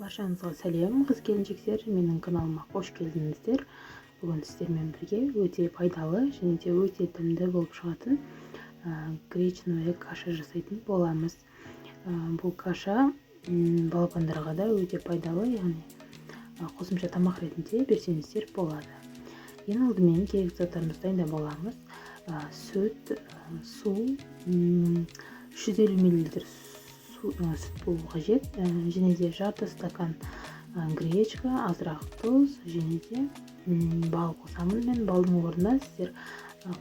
Баршаңызға сәлем, қыз келіншектер, менің каналыма қош келдіңіздер. Бүгін сіздермен бірге өте пайдалы және де өте дәмді болып шығатын гречневая каша жасайтын боламыз. Бұл каша балапандарға да өте пайдалы, яғни қосымша тамақ ретінде берсеңіздер болады. Ең алдымен керекті заттарымызды дайындап аламыз. Сүт, су, 350 мл сүт болу қажет, және де жарты стакан гречка, азырақ тұз және де бал қосамын. Мен балдың орнына сіздер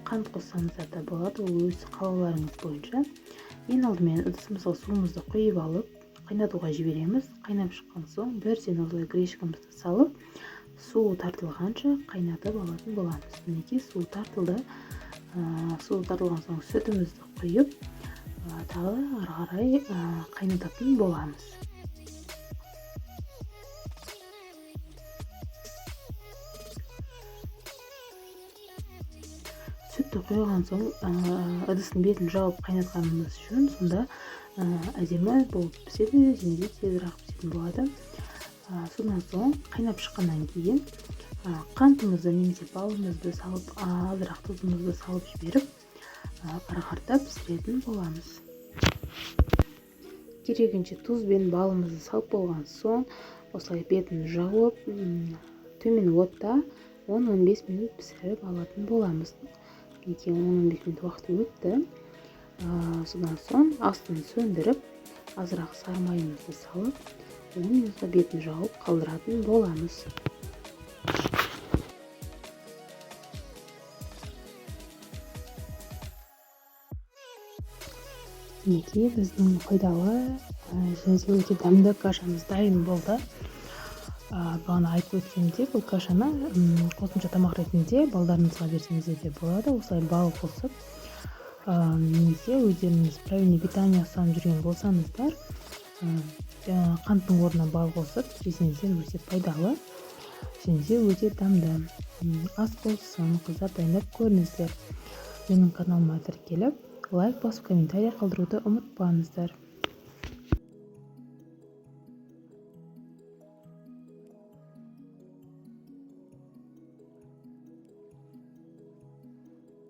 қант қоссаңыздар да болады, ол өз қалауларыңыз бойынша. Ең алдымен ыдысымызға суымызды құйып алып, қайнатуға жібереміз. Қайнап шыққан соң бірден осылай гречкамызды салып, су тартылғанша қайнатып алатын боламыз. Мінекей, су тартылды. Су тартылған соң сүтімізді құйып, тағы ары қарай қайнататын боламыз. Сүтті құйған соң ыдыстың бетін жауып қайнатқанымыз жөн, сонда әдемі болып піседі және де тезірек пісетін болады. Содан соң қайнап шыққаннан кейін қантымызды немесе балымызды салып, азырақ тұзымызды салып жіберіп, ары қарата пісіретін боламыз. Керегінше тұз бен балымызды салып болған соң осылай бетін жауып, төмен отта 10-15 минут пісіріп алатын боламыз. Мінекей, 10-15 минут уақыт өтті. Содан соң астын сөндіріп, азырақ сары майымызды салып, 10 минутқа бетін жауып қалдыратын боламыз. Мінекей, біздің пайдалы және де өте дәмді кашамыз дайын болды. Бағана айтып өткенімдей, бұл кашаны қосымша тамақ ретінде балдарыңызға берсеңіздер де болады. Осылай бал қосып, немесе өздеріңіз правильный питание ұстанып жүрген болсаңыздар, қанттың орнына бал қосып жесеңіздер өте пайдалы және де өте дәмді. Ас болсын, қыздар, дайындап көріңіздер. Менің каналыма тіркеліп, лайк басып, комментарий қалдыруды ұмытпаңыздар.